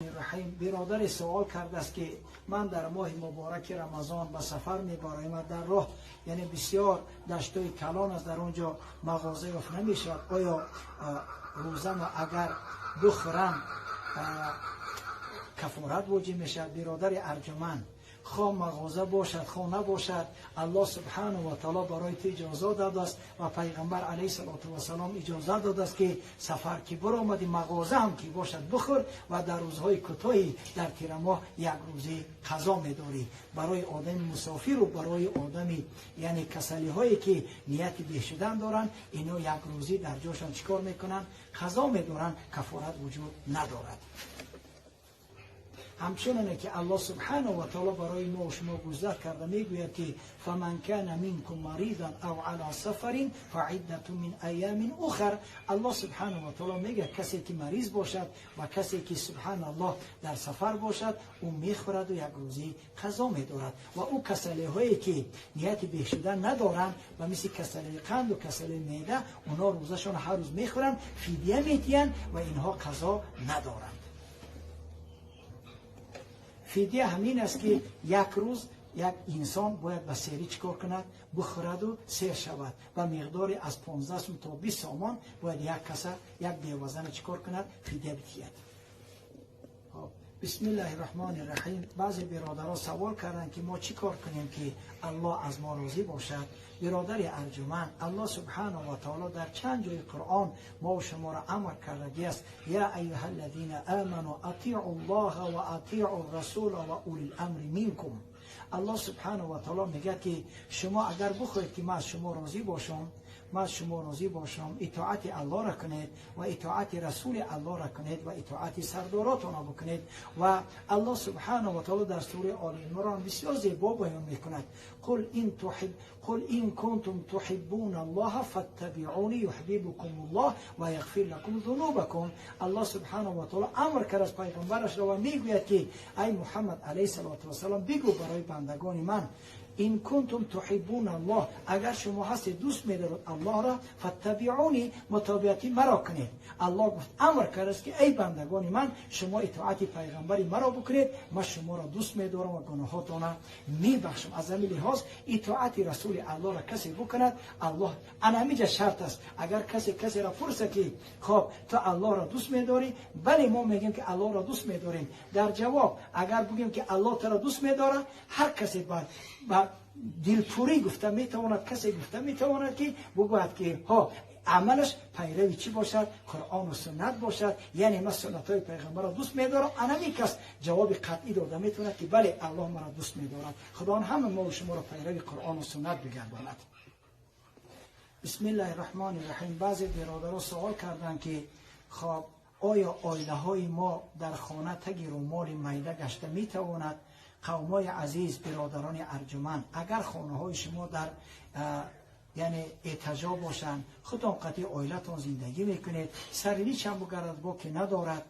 Раҳим. Бародаре савол кардааст, ки ман дар моҳи мубораки Рамазон ба сафар мебароям ва дар роҳ, яъне бисёр даштои калон аст, дар он ҷо мағоза ёфт намешавад. Оё рӯзамо агар бихӯрам, кафорат воҷиб мешавад? Бародари арҷуманд, хо мағоза бошад, хо набошад, Аллоҳ субҳанаҳу ва таъоло барои ту иҷоза додааст ва пайғамбар алайҳиссалоту вассалом иҷоза додааст, ки сафар ки баромадӣ, мағоза ҳам ки бошад, бихӯр ва дар рӯзҳои кӯтоҳи дар тирамоҳ як рӯзи қазо медорӣ. Барои одами мусофиру барои одами, яъне касалиҳое ки нияти беҳ шудан доранд, ино як рӯзӣ дар ҷошон чӣ кор мекунанд? Қазо медоранд, кафорат вуҷуд надорад. Ҳамчуноне ки Аллоҳ субҳанаҳу ва таъоло барои мо шумо гузар карда мегӯяд, ки фаман кана минкум маридан ав ала сафарин фаиддатун мин айёмин ухар. Аллоҳ субҳанаҳу ва таъоло мегӯяд, касе ки мариз бошад ва касе ки, субҳаналлоҳ, дар сафар бошад, ӯ мехӯраду як рӯзӣ қазо медорад. Ва ӯ касалиҳое ки нияти беҳ шудан надоранд, ба мисли касалии қанду касалии меъда, онҳо рӯзашон ҳар рӯз мехӯранд, фидия медиҳанд ва инҳо қазо надоранд. Фидия ҳамин аст, ки як рӯз як инсон бояд ба серӣ чӣ кор кунад? Бихӯраду сер шавад. Ба миқдори аз 15 сум то 20 сомон бояд як каса, як бевазана чӣ кор кунад? Фидия бидиҳад. Бисмиллаҳи раҳмони раҳим. Баъзе биродаро савол карданд, ки мо чӣ кор кунем, ки Аллоҳ аз мо розӣ бошад. Биродари арҷуманд, Аллоҳ субҳанаҳу ва таоло дар чанд ҷои Қуръон мо шуморо амр кардагиаст: я айюҳа аллазина аману атиу ллоҳа ва атиу расула ва улил амри минкум. Аллоҳ субҳанаҳу ва таоло мегӯяд, ки шумо агар бихоҳед, ки ман аз шумо розӣ бошам, ман аз шумо розӣ бошам, итоати Аллоҳро кунед ва итоати расули Аллоҳро кунед ва итоати сардоротонро бикунед. Ва Аллоҳ субҳанаҳу ва таоло дар сураи Оли Имрон бисёр зебо баён мекунад: қул ин кунтум туҳиббуна Аллоҳа фаттабиъуни юҳбибукум Аллоҳ ва яғфир лакум зунубакум. Аллоҳ субҳанаҳу ва таоло амр кард аз пайғамбарашро ва мегӯяд, ки ай Муҳаммад алайҳиссалоту вассалом, бигӯ барои бандагони ман: ин кунтум туҳиббуна Аллоҳ, агар шумо ҳастед дӯст медоред Аллоҳро, фаттабиъуни, мутобиати маро кунед. Аллоҳ гуфт, амр кардааст, ки эй бандагони ман, шумо итоати пайғамбари маро бикунед, ман шуморо дӯст медорам ва гуноҳотонро мебахшам. Аз ҳамин лиҳоз итоати расули Аллоҳро касе бикунад, Аллоҳ ана ҳаминҷа шарт аст. Агар касе касеро пурса, ки хоб, ту Аллоҳро дӯст медорӣ? Бале, мо мегӯем, ки Аллоҳро дӯст медорем. Дар ҷавоб агар бигӯем, ки Аллоҳ туро дӯст медорад, ҳар касе ба дилпурӣ гуфта метавонад, касе гуфта метавонад, ки бигӯяд, ки ҳо, амалаш пайрави чӣ бошад? Қуръону суннат бошад, яъне ман суннатҳои пайғамбарро дӯст медорам. Анами кас ҷавоби қатъӣ дода метавонад, ки бале, Аллоҳ маро дӯст медорад. Худованд ҳама мо шуморо пайрави Қуръону суннат бигардонад. Бисмиллаҳи раҳмони раҳим. Баъзе биродаро савол карданд, ки хоб, оё оилаҳои мо дар хона таги рӯмоли майда гашта метавонад? Қавмои азиз, биродарони арҷуманд, агар хонаҳои шумо дар, яъне этажо бошанд, худтон қатъи оилатон зиндагӣ мекунед, сари личам бугардад, боке надорад.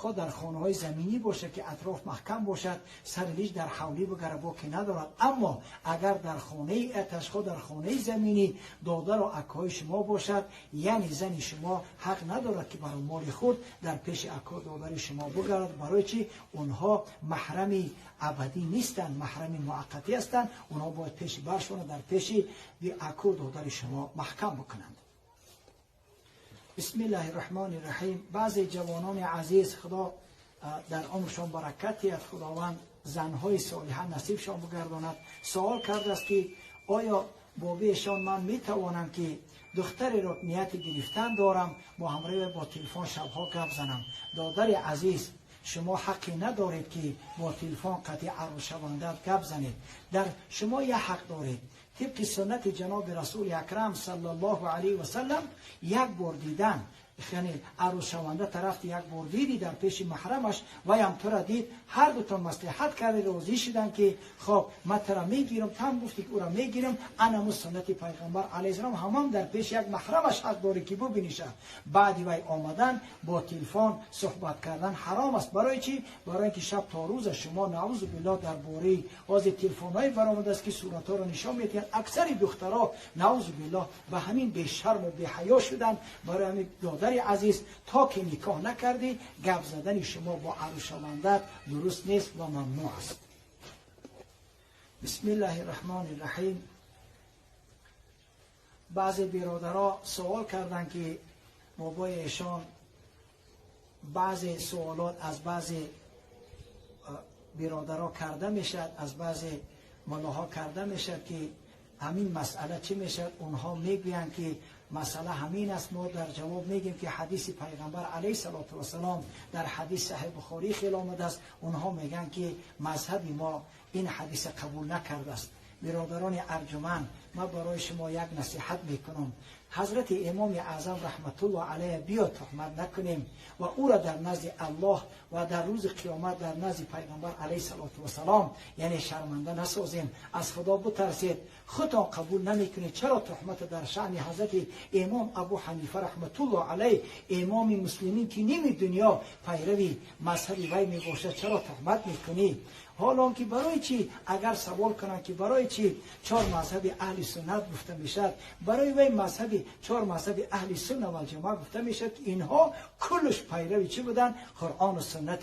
Хо дар хонаҳои заминӣ бошад, ки атроф маҳкам бошад, сари лич дар ҳавлӣ бугарад, боке надорад. Аммо агар дар хонаи этаж, хо дар хонаи заминӣ додару акҳои шумо бошад, яъне зани шумо ҳақ надорад, ки ба румоли худ дар пеши аку додари шумо бугарад. Барои чи? Онҳо маҳрами абадӣ нестанд, маҳрами муваққатӣ ҳастанд. Онҳо бояд пеши баршона дар пеши аку додари шумо маҳкам бикунанд. Бисмиллаҳи раҳмони раҳим. Баъзе ҷавонони азиз, Худо дар умршон баракат диҳад, Худованд занҳои солиҳа насибшон бигардонад, савол кардааст, ки оё бобиешон ман метавонам, ки духтареро нияти гирифтан дорам, бо ҳамроҳи бо телефон шабҳо гап занам? Додари азиз, шумо ҳаққе надоред, ки бо телефон қатъи арӯсшаванда гап занед. Дар шумо як ҳақ доред. Тибқи суннати ҷаноби расули акрам саллаллоҳу алайҳи васаллам, як бор дидан, яъне арӯсшаванда тарафти як бор диди дар пеши маҳрамаш, ваям тура дид, ҳар дутон маслиҳат карди, розӣ шуданд, ки хоб, ман тура мегирам, там гуфти, ки ӯра мегирам, анаму суннати пайғамбар алайҳиссалом, ҳамон дар пеши як маҳрамаш ҳақ дорӣ, ки бубиниша. Баъди вай омадан бо телефон суҳбат кардан ҳаром аст. Барои чӣ? Барои ин ки шаб то рӯза шумо, наузу биллоҳ, дар бораи ҳозир телефонҳое баромадааст, ки суратҳоро нишон медиҳанд. Аксари духтаро, наузу биллоҳ, ба ҳамин бешарму беҳаё шуданд. Барои ҳамин. Бародари азиз, то ки никоҳ накардӣ, гап задани шумо бо арӯсшавандат дуруст нест ва мамнӯъ аст. بسم الله الرحمن الرحیم. بعضی برادرها سوال کردند که بابای ایشان بعضی سوالات از بعضی برادرها کرده میشد، از بعضی ملاها کرده میشد که همین مسئله چی میشد. اونها میگویند که مسئله همین است. ما در جواب میگیم که حدیث پیغمبر علیه الصلاة والسلام در حدیث صحیح بخاری خیلی آمده است. اونها میگن که مذهب ما این حدیث قبول نکرده است. برادران ارجمند، ما برای شما یک نصیحت میکنم. حضرت امام اعظم رحمت الله علیه بیا تهمت نکنیم و او را در نزد الله و در روز قیامت در نزد پیغمبر علیه الصلاة والسلام یعنی شرمنده نسازیم. از خدا بترسید. خودتان قبول نمیکنید، چرا تهمت در شأن حضرت امام ابو حنیفه رحمت الله علیه، امام مسلمین که نیم دنیا پیروی مذهب وی میباشد، چرا تهمت میکنی؟ حالا که برای چی اگر سوال کنند که برای چی چهار مذهب اهل سنت گفته میشد، برای وی مذهب چهار مذهب اهل سنت و جماعت گفته میشد که اینها کلش پیروی چی بودن؟ قرآن و سنت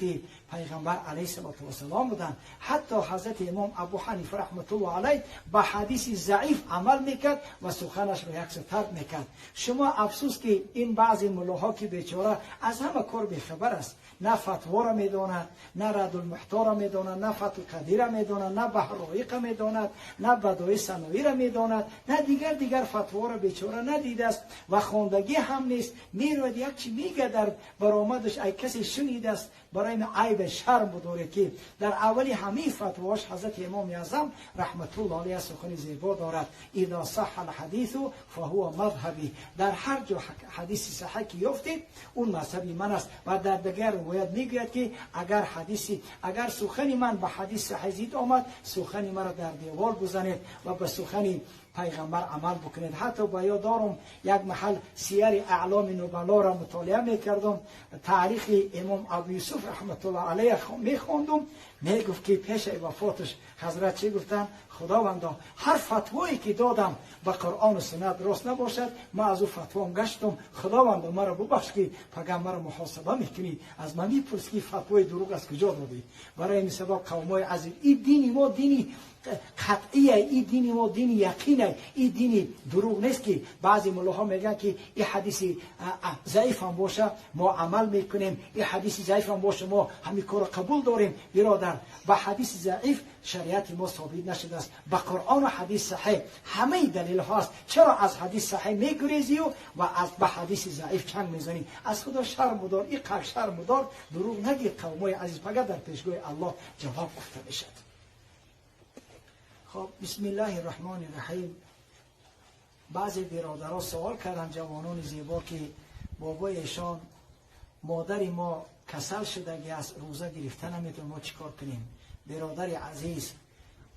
پیغمبر علیه الصلاة والسلام بودن. حتی حضرت امام ابو حنیفه رحمت الله علیه به حدیث ضعیف عمل میکرد و سخنش رو یک ترک میکرد. شما افسوس که این بعضی ملاها که بیچاره از همه کار بیخبر است، نه فتوا را میداند، نه رد المحتار را میداند، نه فتح القدیر را میداند، نه بحر رایق میداند، نه بدای صناعی را میداند، نه دیگر فتوا را بیچاره ندیده است و خواندگی هم نیست. میرود یک چی میگه در برآمدش ای کسی شنیده است. برای من عیب شرم بداره که در اولی همه فتواش حضرت امام اعظم رحمت الله علیه سخن زیبا دارد: اذا صح الحدیث فهو مذهبی. در هر جا حدیث صحیح که یافتید اون مذهبی من است. و در دیگر روایت میگوید که اگر سخن من به حدیث صحیح زید آمد، سخن مرا در دیوار بزنید و به سخن پیغمبر عمل بکنید. حتی با یاد دارم یک محل سیر اعلام نبلا را مطالعه میکردم، تاریخ امام ابو یوسف رحمت الله علیه میخوندم، میگفت که پیش وفاتش حضرت چی گفتن؟ خداوندا هر فتوایی که دادم به قرآن و سنت درست نباشد، ما از او فتوام گشتم، خداوندا مرا ببخش که پیغمبر مرا محاسبه میکنی، از من میپرسی که فتوای دروغ از کجا دادی. برای این سبب قومای عزیز، این دین ما دینی قطعیه، این دین ما دین یقینه، این دین دروغ نیست که بعضی ملاها میگن که این حدیث ضعیف هم باشه ما عمل میکنیم، این حدیث ضعیف هم باشه ما همین کار قبول داریم. برادر، به حدیث ضعیف شریعت ما ثابت نشده است. به قرآن و حدیث صحیح همه دلیل هاست. چرا از حدیث صحیح میگریزی و از به حدیث ضعیف چنگ میزنی؟ از خدا شرم بدار، این قدر شرم بدار، دروغ نگی قومای عزیز، فقط در پیشگاه الله جواب گفته میشد. خب، بسم الله الرحمن الرحیم. بعضی برادرها سوال کردن، جوانان زیبا، که بابای ایشان مادر ما کسل شدگی از روزه گرفته نمیتونه، ما چیکار کنیم؟ برادر عزیز،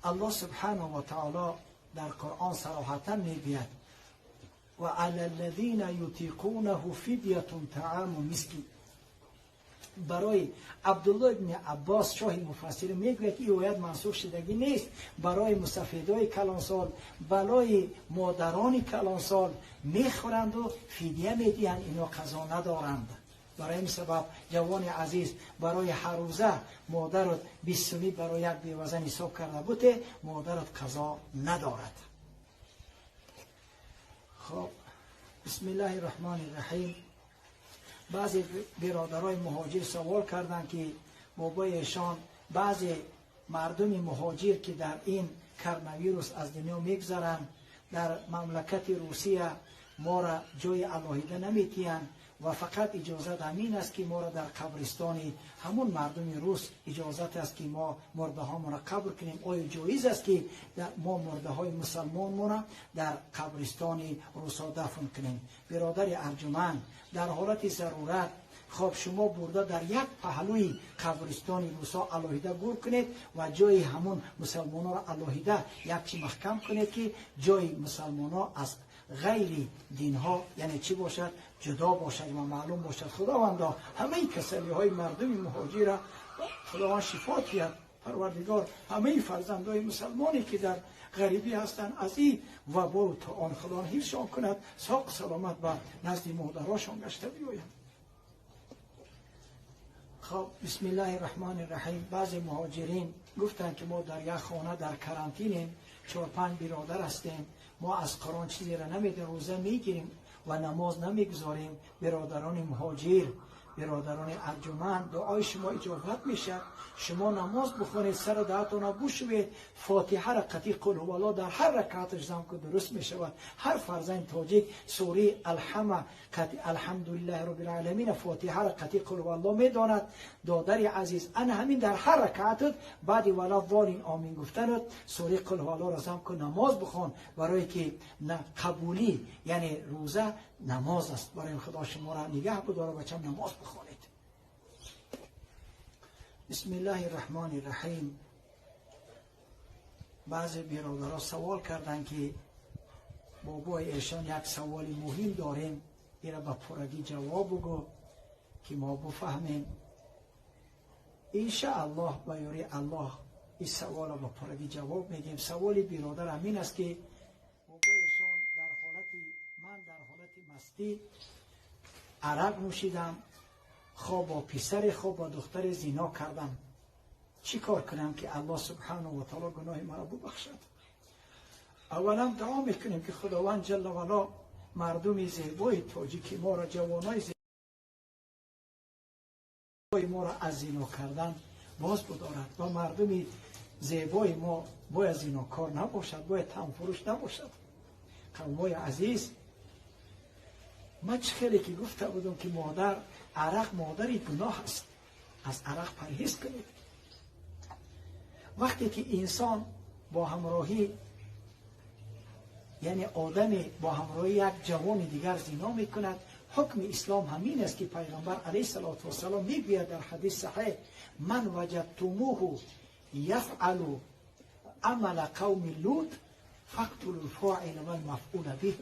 الله سبحانه و تعالی در قرآن صراحتا میگوید و علی الذین یطیقونه فدیه طعام مسکین. برای عبدالله ابن عباس شاه مفسر میگوید که این آیت منسوخ شدگی نیست. برای مسافدای کلانسال، برای مادران کلانسال میخورند و فدیه میدهند، اینا قضا ندارند. برای این سبب جوان عزیز، برای هر روزه مادرت 20 سومی برای یک بیوزن حساب کرده بوده، مادرت قضا ندارد. خب، بسم الله الرحمن الرحیم. بعضی برادرای مهاجر سوال کردند که بابای ایشان بعضی مردم مهاجر که در این کرونا از دنیا میگذرند، در مملکت روسیه ما را جای علاهیده نمیتیند و فقط اجازت همین است که ما را در قبرستان همون مردم روس اجازت است که ما مرده ها را قبر کنیم. آیا جایز است که ما مرده های مسلمان ما را در قبرستان روس ها دفن کنیم؟ برادر ارجمند، در حالت ضرورت خب شما برده در یک پهلوی قبرستان روسا علاهیده گور کنید و جای همون مسلمان ها را علاهیده یک چی محکم کنید که جای مسلمان ها از غیر دین ها یعنی چی باشد؟ جدا باشد و معلوم باشد. خداوندا همه کسلی های مردم مهاجر را خداوند شفا دهد. Парвардигор ҳамаи фарзандои мусалмоне ки дар ғарибӣ ҳастанд аз ин вабо то он Худо ҳифзшон кунад, соқ саломат ба назди модарошон гашта биёянд. Хоб, бисмиллаҳи раҳмони раҳим. Баъзе муҳоҷирин гуфтанд ки мо дар як хона дар карантинем, 4-5 биродар ҳастем, мо аз Қуръон чизеро намедонем, рӯза мегирем ва намоз намегузорем. Бародарони муҳоҷир, бародарони арҷуманд, дуои шумо иҷобат мешавад. Шумо намоз бихонед, сару даҳатонро бишӯед, фотиҳаро қатъи қул ҳуваллоҳ дар ҳар ракъаташ зам ку дуруст мешавад. Ҳар фарзанди тоҷик сураи алҳама қатъи алҳамдулиллаҳи роббил оламин фотиҳаро қатъи қул ҳуваллоҳ медонад. Додари азиз, ана ҳамин дар ҳар ракъатат баъди вала волин омин гуфтанат сураи қул ҳуваллоҳро зам ку, намоз бихон, барое ки қабулӣ яъне рӯза намоз аст. Барои Худо шуморо нигаҳ бидорад, бачам намоз бихонед. Бисмиллаҳи раҳмони раҳим. Баъзе бародаро савол карданд ки бобои эшон як саволи муҳим дорем, ира ба пуррагӣ ҷавоб бигӯ ки мо бифаҳмем. Иншааллоҳ ба ёрии Аллоҳ ин саволро ба пуррагӣ ҷавоб медиҳем. Саволи биродар ҳамин аст ки бобои эшон дар ҳолати ман дар ҳолати мастӣ арақ нӯшидам, хоб бо писаре, хоб бо духтаре зино кардам. Чӣ кор кунам ки Аллоҳ субҳанаҳу ва таъоло гуноҳи маро бубахшад? Аввалан дуо мекунем ки Худованд ҷалла ваало мардуми зебои тоҷики моро, ҷавонои зебои моро аз зино кардан боз бидорад ва мардуми зебои мо бояд зинокор набошад, бояд танфурӯш набошад. Қавмои азиз, ман чӣ хеле ки гуфта будам ки модар арақ модари гуноҳ аст, аз арақ парҳез кунед. Вақте ки инсон бо ҳамроҳӣ, яъне одаме бо ҳамроҳи як ҷавони дигар зино мекунад, ҳукми ислом ҳамин аст ки пайғамбар алайҳи салоту вассалом мегӯяд дар ҳадис саҳеҳ: ман ваҷадтумуҳу яфъалу амала қавми лут фақтулу лфоила валмафъула биҳ.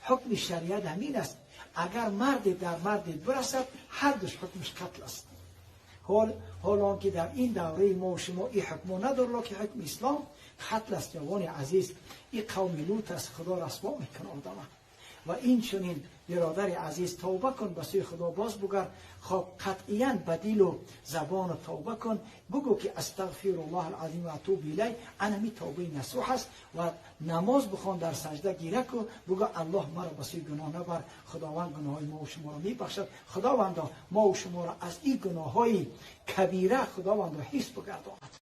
Ҳукми шариат ҳамин аст, агар марде дар марде бирасад, ҳар душ ҳукмаш қатл аст. Ҳол он ки дар ин давраи мо шумо ин ҳукмо надорад, ки ҳукми ислом қатл аст. Ҷавони азиз, ин қавми лут аст, Худо расво мекунад одама. Ва ин чунин бародари азиз, тавба кун, ба сӯи Худо боз бугард. Хоб, қатъиян ба дилу забону тавба кун, бигӯ ки астағфируллоҳ алазим ва атубу илай. Анами тавбаи насӯҳ аст. Ва намоз бихон, дар сажда гира ку, бигӯ Аллоҳ маро ба сӯи гуноҳ набар. Худованд гуноҳҳои мо шуморо мебахшад. Худовандо мо шуморо аз ин гуноҳҳои кабира Худовандо ҳифз бигардонад.